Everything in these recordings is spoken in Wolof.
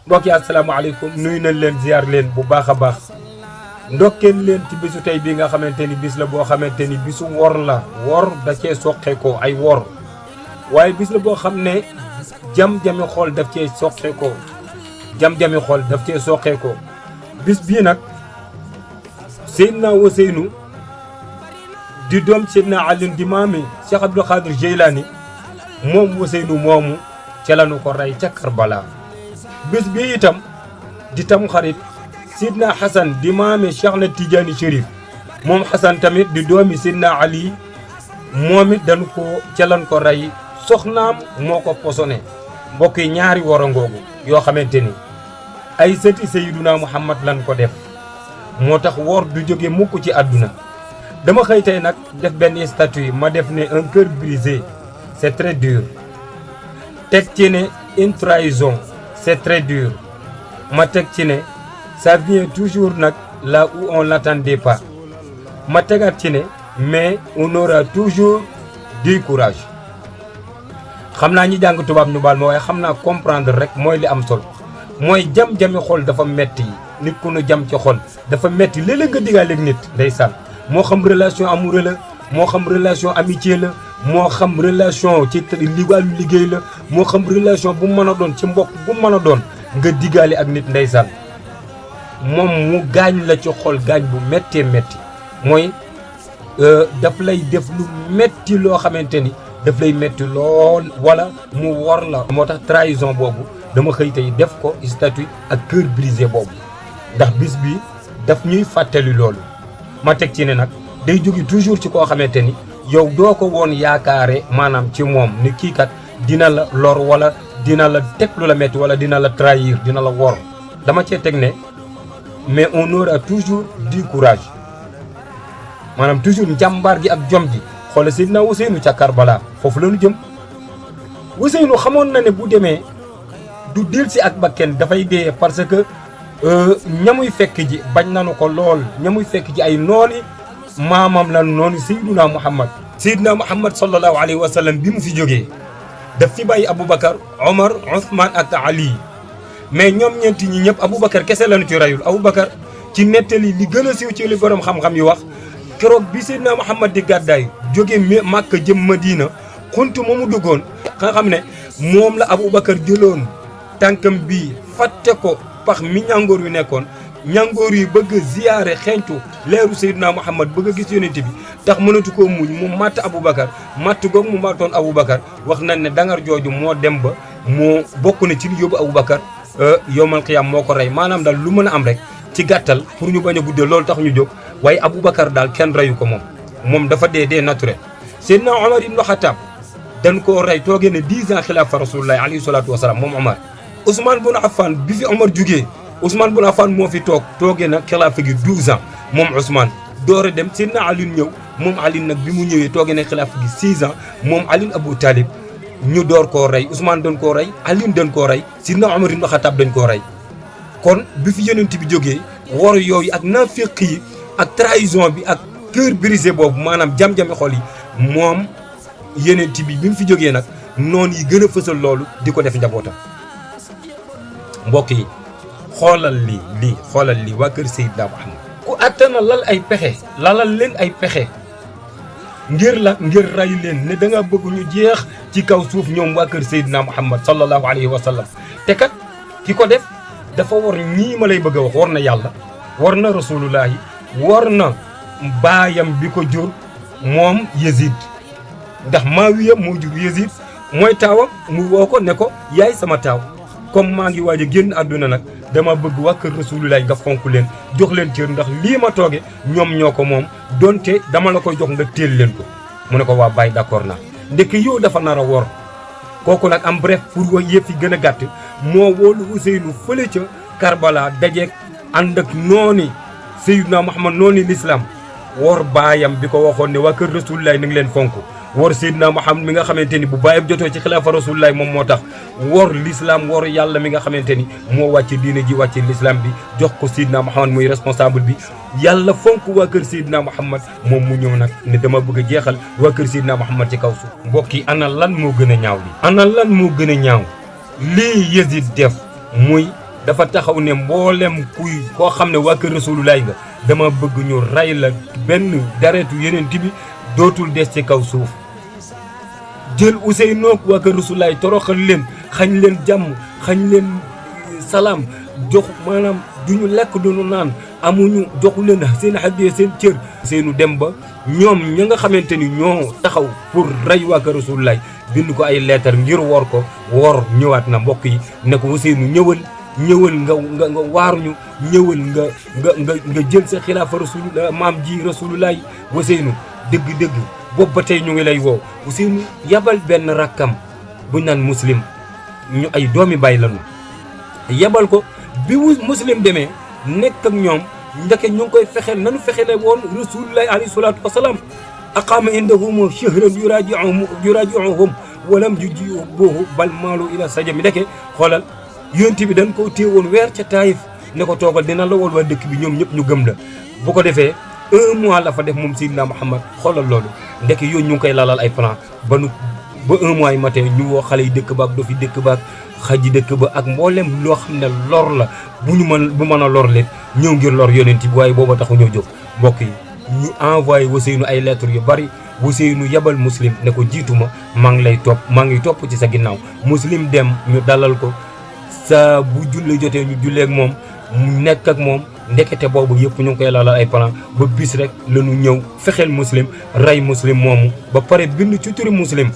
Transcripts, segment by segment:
mbokk yi asalaamaaleykum nuyu nañ leen ziar leen bu baax a baax ndokkeel leen ci bisu tey bi nga xamante ni bis la boo xamante ni bisu wor la wor da cee soqe ko ay wor waaye bis la boo xam ne jam-jami xool daf cee soqe ko jam-jami xool daf cee soqe ko bis bii nag Seydina Ousseynou di doom Seydina Alioune di maami Cheikh Abdou Khadir Jeylani moom Ousseynou moomu ca lañu ko rey ca Karbala bés bi itam di tam xarit Sidna Hassan di maame Cheikh na Tidiane Chérif moom Hassan tamit di doomi Sidna Ali moom it dañu ko ca lañ ko rey soxnaam moo ko posone mbokk yi ñaari warangoogu yoo xamante ni ay sëti Seydina Muhammad lan ko def moo tax wor du jóge mukk ci àdduna dama xëy tey nag def benn statut ma def ne un cœur brisé c'est très dur teg ci ne une trahison c'est très dur ma teg ci ne ça vient toujours nag là où on l'attendait pas ma tegaat ci ne mais on aura toujours du courage xam naa ñi jàng tubaab ñu baal ma waaye xam naa comprendre rek mooy li am solo mooy jam-jami xol dafa metti nit ku nu jam ci xol dafa metti léeg-léeg nga diggaaleeg nit ndeysaan moo xam relation amoureux la moo xam relation amitié la moo xam relation ci wàllu liggéey la moo xam relation bu mën a doon ci mbokk bu mën a doon nga diggaale ak nit ndeysaan moom mu gaañ la ci xol gaañ bu méttee métti mooy daf lay def lu métti loo xamante ni daf lay métti lool wala mu wor la moo tax trahison boobu dama xëy tey def ko statut ak cœur brisé boobu ndax bis bi daf ñuy fàttali loolu ma teg ci ne nag day jóge toujours ci koo xamante ni yow doo ko woon yaakaare maanaam ci moom ni kii kat dina la lor wala dina la teg lu la métti wala dina la trahir dina la wor dama cee teg ne mais on aura toujours du courage maanaam toujours njàmbaar gi ak jom ji xoolal Seydina Ousseynou ca Karbala foofu la ñu jëm Ousseynou xamoon na ne bu demee du dil si ak bakken dafay dee parce que ñamuy fekk ji bañ nanu ko lool ñamuy fekk ji ay nooni maamam la noonu Seydina Muhammad sallallahu alayhi wa sallam bi mu fi jógee daf fi bàyyi Aboubacar Omar Ousmane ak Ali mais ñoom ñeenti ñi ñëpp Aboubacar kese lañu ci rayul Aboubacar ci nettali li gën a siiw ci li borom xam-xam yi wax keroog bi Seydina Muhammad di gàddaay jóge Màkka jëm Madina xuntu ma mu duggoon nga xam ne moom la Aboubacar jëloon tànkam bii fàtte ko pax mi ñàngoor yu nekkoon ñàngoor yi bëgg a ziyaare xeeñtu leeru Seydina Muhammad bëgg a gis yonent bi tax mënatu koo muñ mu matt Aboubacar matt goog mu mattoon Aboubacar wax nañ ne dangar jooju moo dem ba moo bokk na ci li yóbbu Aboubacar yowmal xiyaam moo ko rey maanaam daal lu mën a am rek ci gàttal pour ñu bañ a guddee loolu tax ñu jóg waaye Aboubacar daal kenn reyu ko moom dafa dee naturel Seydina Omar ibn Khattab dañ koo rey toogee ne 10 ans xilaafa rasulullahi alayhi salaatu wasalaam moom Omar Ousmane bun Affan bi fi Omar jugee Ousmane bun Affan moo fi toogee nag xilaafa gi 12 ans moom Ousmane door a dem Seydina Alioune ñëw moom Alioune nag bi mu ñëwee toogee na xilaafa gi 6 ans moom Alioune Abou Talib ñu door koo rey Ousmane dañ koo rey Alioune dañ koo rey Seydina Omar ibn Khattab dañ koo rey kon bi fi yonent bi jógee wor yooyu ak naaféq yi ak trahison bi ak cœur brisé boobu maanaam jam-jami xol yi moom yonent bi mu fi jógee nag noonu yi gën a fësal loolu di ko def njabootam mbokk yi xoolal lii waa kër Seydina Muhammad ku attana lalal leen ay pexe ngir ray leen ne da nga bëgg ñu jeex ci kaw suuf ñoom waa kër Seydina Muhammad sallallahu alayhi wa sallam te kat ki ko def dafa war ñii ma lay bëgg a wax war na yàlla war na rasulullahi war na baayam bi ko jur moom Yazid ndax Maawiya moo jur Yazid mooy taawam mu woo ko ne ko yaay sama taaw comme maa ngi waaj a génn àdduna nag dama bëgg waa kër rasulullahi nga fonk leen jox leen cër ndax lii ma tooge ñoom ñoo ko moom donte dama la koy jox nga téel leen ko mu ne ko waa bàyyi d'accord naa ndekk yow dafa nar a wor kooku nag am bref pour wax yëf yi gën a gàtt moo woolu Ousseynou fële ca Karbala dajeeg ànd ak nooni Seydina Muhammad nooni l'islam wor baayam bi ko waxoon ne waa kër rasulullahi na ngi leen fonk wor Seydina Muhammad mi nga xamante ni bu baayam jotoo ci xilaafa rasulullahi moom moo tax wor l'islam wor yàlla mi nga xamante ni moo wàcce diine ji wàcce l'islam bi jox ko Seydina Muhammad muy responsable bi yàlla fonk waa kër Seydina Muhammad moom mu ñëw nag ne dama bëgg a jeexal waa kër Seydina Muhammad ci kaw suuf mbokk yi ana lan moo gën a ñaaw lii ana lan moo gën a ñaaw lii Yazid def muy dafa taxaw ne mboolem kuy koo xam ne waa kër Rasulullah nga dama bëgg ñu rey la benn daretu yeneen bi dootul des ci kaw suuf jël Ousseynou ak waa kër Rasulullah toroxal leen xañ leen jàmm xañ leen salaam jox maanaam duñu lekk duñu naan amuñu joxu leen seen hadiya seen cër seenu dem ba ñoom ña nga xamante ni ñoo taxaw pour rey waa kër Rasulullah bind ko ay leetar ngir wor ko wor ñëwaat na mbokk yi ne ko Ousseynou ñëwal nga waaruñu ñëwal nga jël sa xilaafa Rasulullah maam ji Rasulullah Ousseynou dëgg-dëgg boobu ba tey ñu ngi lay woo Ousseynou yabal benn rakkam buñ naan Muslim ñu ay doomi bay lañu yabal ko bi Muslim demee nekk ak ñoom ndeke ñu ngi koy fexeel nanu fexele woon Rasulullah alayhi salaatu wasalaam aqaama indahum shahran yuraaji'uhum walam yujibuhu bal maalu ila sajami ndeke xoolal yonent bi dañ ko téye woon weer ca Taïf ne ko toogal dina la wool waa dëkk bi ñoom ñëpp ñu gëm la bu ko defee 1 mois la fa def moom Seydina Muhammad xoolal loolu ndeke yooyu ñu ngi koy lalal ay plan ba 1 mois yi matin ñu woo xale yi dëkk ba ak dofi dëkk ba ak xaji dëkk ba ak mboolem loo xam ne lor la bu mën a lor leen ñëw ngir lor yonent bi waaye booba taxu ñoo jóg mbokk yi ñu envoyé Ousseynou ay lettres yu bari Ousseynou yabal Muslim ne ko jiituma maa ngi topp ci sa ginnaaw Muslim dem ñu dalal ko sa bu julli jotee ñu julleeg moom mu nekk ak moom ndekete boobu yëpp ñu ngi koy lalal ay plan ba bis rek la ñu ñëw fexeel Muslim rey Muslim moomu ba pare bind ci turi Muslim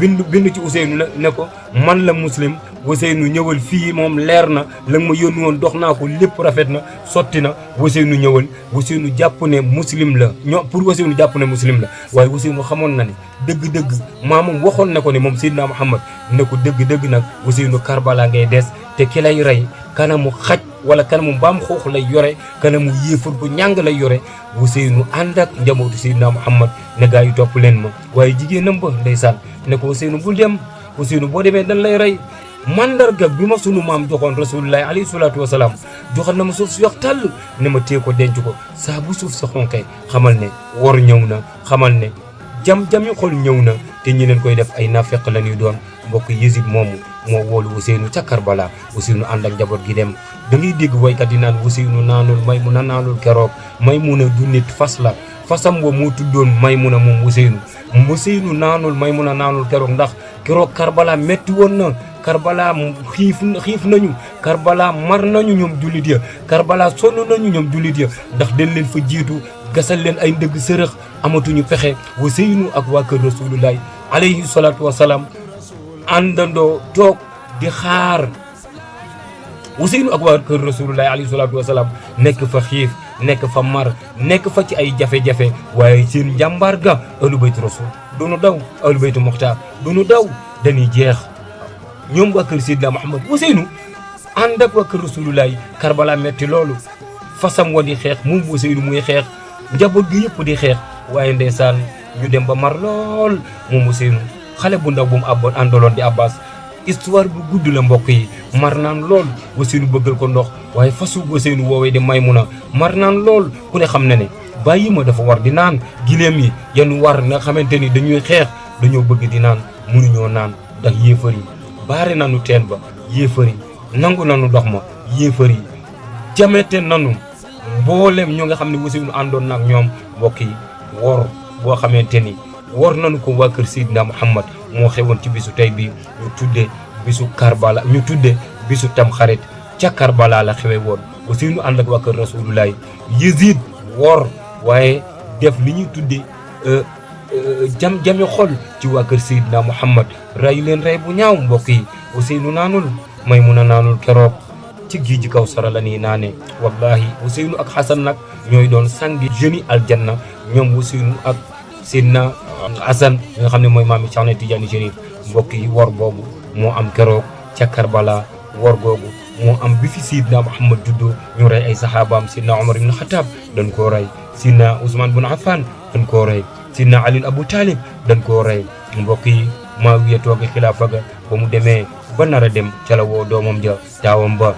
bind ci Ousseynou ne ko man la Muslim Ousseynou ñëwal fii moom leer na la nga ma yónni woon dox naa ko lépp rafet na sotti na Ousseynou ñëwal Ousseynou jàpp ne Muslim la pour Ousseynou jàpp ne Muslim la waaye Ousseynou xamoon na ne dëgg-dëgg maamam waxoon na ko ne moom Seydina Muhammad ne ko dëgg-dëgg nag Ousseynou Karbala ngay des te ki lay rey kanamu xaj wala kanamu mbaam xoox lay yore kanamu yéefar bu ñàng lay yore Ousseynou ànd ak njabootu Seydina Muhammad ne gaa yi topp leen ma waaye jigéenam ba ndeysaan ne ko Ousseynou bul dem Ousseynou boo demee dañ lay rey mandarga bi ma sunu maam joxoon Rasulullah alayhi salaatu wasalaam joxoon na ma suuf si wax tàll ne ma téye ko denc ko saa bu suuf sa xonkee xamal ne wor ñëw na xamal ne jam-jami xol ñëw na te ñi leen koy def ay nafeq la ñuy doon mbokk Yezid moomu moo woolu Ousseynou ca Karbala Ousseynou ànd ak njaboot gi dem da ngay dégg waykat yi naan Ousseynou naanul Maymuna naanul keroog Maymuna du nit fas la fasam wa moo tuddoon Maymuna moom Ousseynou naanul Maymuna naanul keroog ndax keroog Karbala metti woon na Karbala xiif nañu Karbala mar nañu ñoom jullit ya Karbala sonn nañu ñoom jullit ya ndax dañ leen fa jiitu gasal leen ay ndëgg sërëx amatuñu pexe Ousseynou ak waa kër Rasulullah alayhi salaatu wasalaam àndandoo toog di xaar Ousseynou ak waa kër Rasulullah alayhi salaatu wasalaam nekk fa xiif nekk fa mar nekk fa ci ay jafe-jafe waaye seen njàmbaar ga ahlu baytu rasul duñu daw ahlu baytu muxtaar duñu daw dañuy jeex ñoom waa kër Seydina Muhammad Ousseynou ànd ak waa kër Rasulullah Karbala metti loolu fasam wa di xeex moom Ousseynou muy xeex njaboot gi yëpp di xeex waaye ndeysaan ñu dem ba mar lool moom Ousseynou xale bu ndaw bu mu abboon àndaloon di Abbas histoire bu gudd la mbokk yi mar naan lool Ousseynou bëggal ko ndox waaye fasu Ousseynou woowee di Maymuna mar naan lool ku ne xam ne ne bàyyi ma dafa war di naan gileem yi yan war nga xamante ni dañuy xeex dañoo bëgg di naan mënuñoo naan ndax yéefar yi baare nanu teen ba yéefar yi nangu nanu ndox ma yéefar yi jamete nanu mboolem ñoo nga xam ne Ousseynou àndoon nag ñoom mbokk yi wor boo xamante ni wor nanu ko waa kër Seydina Muhammad moo xewoon ci bisu tey bi ñu tudde bisu Karbala ñu tudde bisu Tamxarit ca Karbala la xewe woon Ousseynou ànd ak waa kër Rasulullah Yezid wor waaye def li ñuy tudde jami xol ci waa kër Seydina Muhammad ray leen ray bu ñaaw mbokk yi Ousseynou naanul Maymuna naanul keroog ci gii ji kaw sara la nii naane wallahi Ousseynou ak Hassan nag ñooy doon sangi jeuni aljanna ñoom Ousseynou ak Seydina Hassan nga xam ne mooy maami Cheikh Tidiane Chérif mbokk yi wor boobu moo am keroog ca Karbala wor googu moo am bi fi Seydina Muhammad juddoo ñu rey ay saxaabaam Seydina Omar ibn Khattab dañ koo rey Seydina Ousmane bun Affan dañ koo rey Seydina Ali Abu Talib dañ koo rey mbokk yi Maawiya toogi xilaafa ga ba mu demee ba nar a dem ca la woo doomam ja taawam ba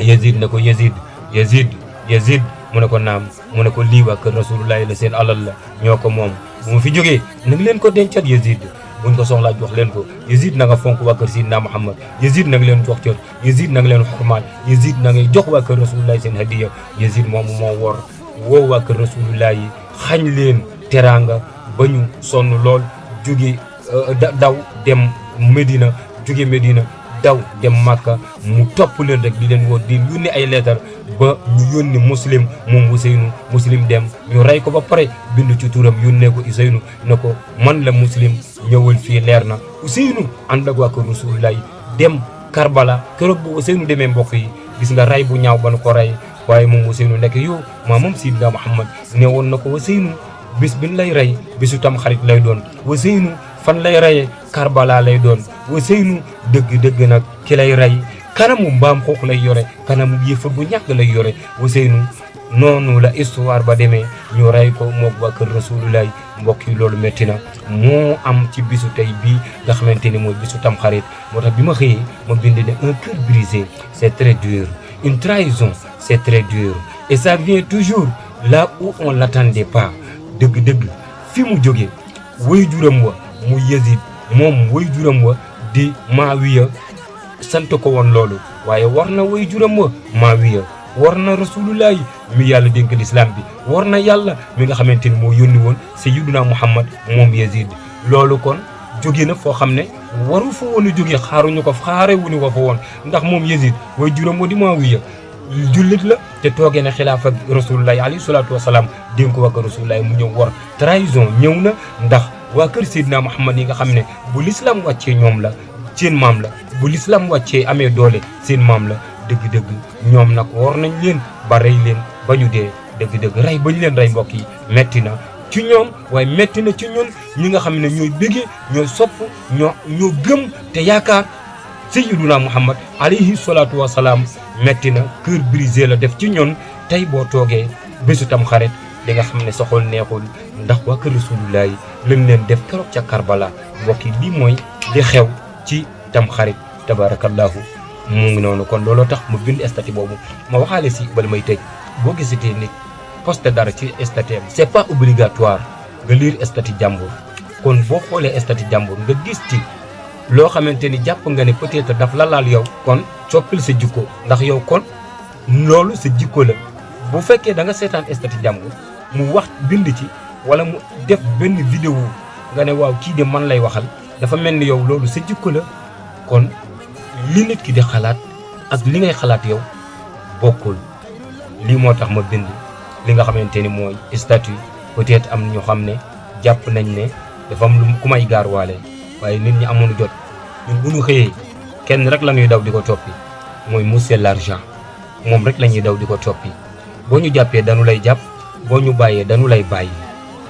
Yazid ne ko Yazid mu ne ko naam mu ne ko lii waa kër Rasulullah la seen alal la ñoo ko moom bu mu fi jógee nag leen ko dencat Yazid buñ ko soxlaa jox leen ko. Yazid na nga fonk waa kër Seydina Muhammad, Yazid na nga leen jox cër, Yazid na nga leen xurmaal, Yazid na ngay jox waa kër Rasulullah seen hadiya. Yazid moomu moo wor woo waa kër Rasulullah yi xañ leen teraanga ba ñu sonn lool, jóge daw dem Medina, jóge Medina daw dem Makka. mu topp leen rek di leen woo di yónni ay leetar ba ñu yónni Muslim moom Ousseynou. Muslim dem ñu rey ko ba pare bind ci turam yónnee ko Ousseynou ne ko man la Muslim, ñëwal fii leer na. Ousseynou ànd ak waa kër Rasulullah dem Karbala. keroog bu Ousseynou demee mbokk yi gis nga rey bu ñaaw ba nu ko rey, waaye moom Ousseynou nekk yow maamam Seydina Muhammad ne woon na ko Ousseynou bis bi ñu lay rey bisu tam xarit lay doon. Ousseynou fan lay reyee Karbala lay doon. Ousseynou dëgg nag ki lay rey kanamu mbaam xoox lay yore, kanamu yëfër bu ñàkk lay yore. Ousseynou noonu la histoire ba demee ñu rey ko moog waa kër Rasulullah. mbokk yi loolu métti na moo am ci bisu tey bii nga xamante ni mooy bisu tam xarit. moo tax bi ma xëyee ma bind ne un cœur brisé c'est très dur, une trahison c'est très dur et ça vient toujours là où on l'attendait pas. dëgg fi mu jógee way juram wa mu Yazid moom way juram wa di Maawiya sant ko woon loolu, waaye war na way juram wa Maawiya, war na Rasulullah mi yàlla dénk l'islam bi, war na yàlla mi nga xamante ni moo yónni woon Sayyiduna Muhammad moom Yazid. loolu kon jóge na foo xam ne waru fa woon a jóge, xaaruñu ko xaarewuñu ko fa woon, ndax moom Yazid way juram wa di Maawiya jullit la te toogee na xilaaf ak Rasulullah alayhi salaatu wasalaam dénk ko waa kër Rasulullah mu ñëw war. trahison ñëw na ndax waa kër Seydina Muhammad yi nga xam ne bu l'islam wàccee ñoom la, seen maam la, bu l'islam wàccee amee doole seen maam la. dëgg ñoom nag war nañ leen ba rey leen ba ñu dee. dëgg rey ba ñu leen rey mbokk yi metti na ci ñoom, waaye metti na ci ñun ñi nga xam ne ñooy bëggee, ñooy sopp, ñoo gëm te yaakaar Sayyiduna Muhammad alayhi salaatu wasalaam. metti na cœur brisé la def ci ñun. tey boo toogee bésu tam xarit di nga xam ne sa xol neexul ndax waa kër Rasulullah yi lañ leen def keroog ca Karbala. mbokk yi lii mooy li xew ci tam xarit tabarakallahu mu ngi noonu. kon looloo tax mu bind statut boobu. ma waxaale si bala may tëj, boo gisatee nit posté dara ci statut am c'est pas obligatoire nga lire statut jàmbur. kon boo xoolee statut jàmbur nga gis ci loo xamante ni jàpp nga ne peut-être daf la laal yow, kon soppil sa jikko, ndax yow kon loolu sa jikko la. bu fekkee da nga seetaan statut jàmbur mu wax bind ci wala mu def benn vidéo nga ne waaw kii de man lay waxal, dafa mel ni yow loolu sa jikko la. kon li nit ki di xalaat ak li ngay xalaat yow bokkul. lii moo tax ma bind li nga xamante ni mooy statut. peut-être am ñoo xam ne jàpp nañ ne dafa am lu ku may gaarwaale, waaye nit ñi amoon jot. ñun bu ñu xëyee kenn rek la ñuy daw di ko toppi, mooy monsieur l'argent. moom rek la ñuy daw di ko toppi. boo ñu jàppee dañu lay jàpp, boo ñu bàyyee dañu lay bàyyi.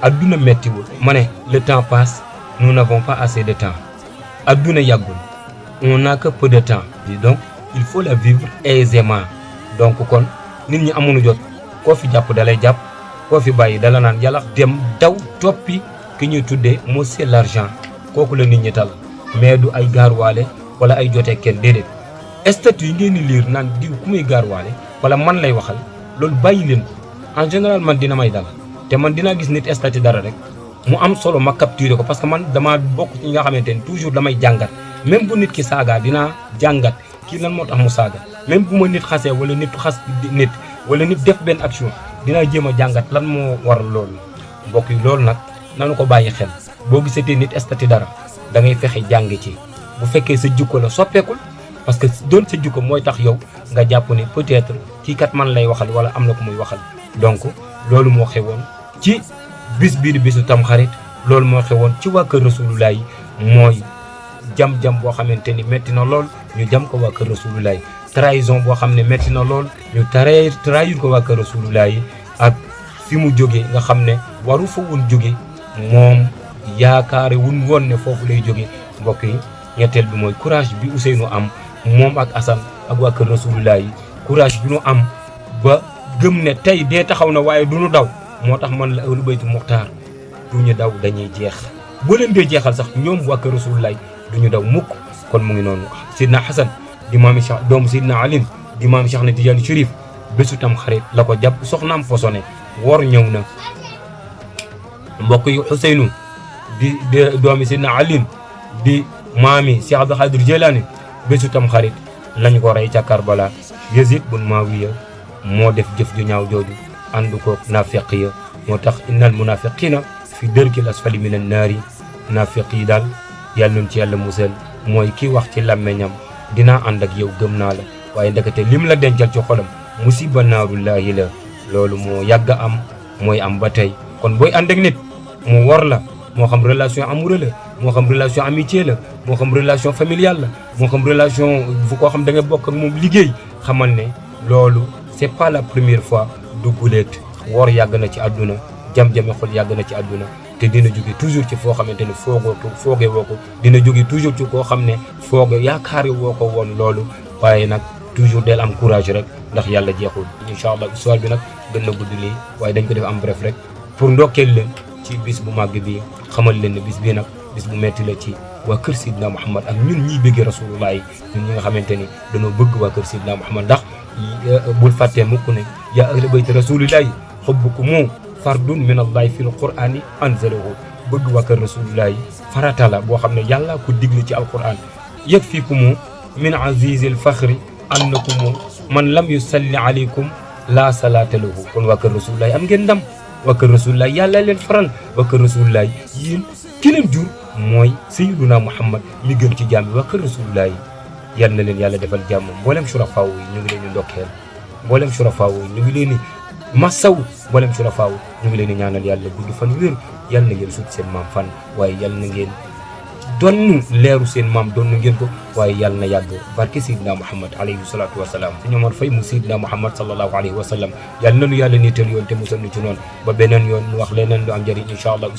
adduna méttiwul. ma ne le temps passe, nous n'avons pas assez de temps. adduna yàggul, on n'a que peu de temps. donc il faut la vivre aisément. donc kon nit ñi amuñu jot. koo fi jàpp dalay jàpp, koo fi bàyyi dala naan yàlla dem daw toppi ki ñuy tuddee monsieur l'argent. kooku la nit ñi tal, mais du ay gaarwaale wala ay jotee kenn déedéet. statut yi ngeen di lire naan diw ku muy gaarwaale wala man lay waxal, loolu bàyyi leen ko. en général man dina may dal, te man dinaa gis nit statut dara rek mu am solo ma capturer ko, parce que man dama bokk ci ñi nga xamante ni toujours damay jàngat. même bu nit ki saaga dinaa jàngat kii lan moo tax mu saaga. même bu ma nit xasee wala nit xas nit wala nit def benn action dinaa jéem a jàngat lan moo waral loolu. mbokk yi loolu nag nanu ko bàyyi xel. boo gisatee nit statut dara da ngay fexe jàng ci. bu fekkee sa jikko la soppeekul, parce que doon sa jikko mooy tax yow nga jàpp ne peut-être kii kat man lay waxal wala am na ko muy waxal. donc loolu moo xewoon ci bis bii di bisu tamxarit. loolu moo xewoon ci waa kër Rasulullah yi, mooy jam-jam boo xamante ni métti na lool ñu jam ko waa kër Rasulullah yi. trahison boo xam ne métti na lool ñu trahir ko waa kër Rasulullah yi. ak fi mu jógee nga xam ne waru fa woon jóge, moom yaakaare wun woon ne foofu lay jóge. mbokk yi ñetteel bi mooy courage bi Ousseynou am moom ak Assane ak waa kër Rasulullah yi. courage bi nu am ba gëm ne tey dee taxaw na waaye du ñu daw. moo tax man la ahlu baytu muxtaar du ñu daw dañuy jeex. boo leen dee jeexal sax ñoom waa kër Rasulullah du ñu daw mukk. kon mu ngi noonu Sidna Hassan di maami Cheikh doomu Sidna Ali di maami Cheikh na Tidiane Chérif bésu tam xarit la ko jàpp, soxnaam posone wor ñëw na. mbokk yi Ousseynou di doomi Sidna Ali di maami Cheikh Abdou Khadir Jilani bésu tam xarit lañ ko rey ca Karbala. Yazid bun Maawiya moo def jëf ju ñaaw jooju ànd ko naafiq ya moo tax innal munafiqina fi dërkil asfali minan naari naafiq yi daal yàlla nañ ci yàlla musal mooy kii wax ci làmmeñam dinaa ànd ak yow gëm naa la waaye ndekete lim la dencal ci xolam musiba naarullahi la loolu moo yàgg a am mooy am ba tey kon booy ànd ak nit mu wor la moo xam relation amoureuse la moo xam relation amitié la moo xam relation familiale la moo xam relation fu koo xam da nga bokk ak moom liggéey xamal ne loolu c'est pas la première fois du guleet wor yàgg na ci àdduna jam-jame xol yàgg na ci àdduna te dina jóge toujours ci foo xamante ne foogee woo ko dina jóge toujours ci koo xam ne fooge yaakaari woo ko woon loolu waaye nag toujours del am courage rek ndax yàlla jeexul incha allah histoire bi nag gën na gudd lii waaye dañ ko def am bref rek pour ndokkeel leen ci bis bu màgg bi xamal leen ne bis bii nag bis bu metti la ci waa kër Sidna Muhammad ak ñun ñiy bëggee rasulullah yi ñun ñi nga xamante ni dañoo bëgg waa kër Sidna Muhammad ndax bul fàttee mukk ne yaa ahla bayti rasulillahi hubbukumu fardun min allahi fil qur'ani anzalahu bëgg waa kër rasulullah yi farata la boo xam ne yàlla ko digle ci alquran yakfikumu min azizil fakhri annakumu man lam yusalli alaykum la salata lahu kon waa kër rasulullah yi am ngeen ndam waa kër rasulullah yàlla leen faral waa kër rasulullah yéen ki leen jur mooy sayyiduna Muhammad mi gën ci jaam yi waa kër rasulullah yi yal na leen yàlla defal jàmm mboolem surafaaw yi ñu ngi leen di ndokkeel mboolem surafaaw yi ñu ngi leen di masaw mboolem surafaaw ñu ngi leen di ñaanal yàlla gudd fan wér yal na ngeen sut seen maam fan waaye yal na ngeen donnu leeru seen maam donnu ngeen ko waaye yal na yàgg barke Seydina Muhammad alayhi salaatu wa salaam fi ñoomoon fay mu Seydina Muhammad sallallahu alayhi wa sallam yal na nu yàlla niital yoon te musal nu ci noonu ba beneen yoon mu wax leneen lu am njëriñ incha allah.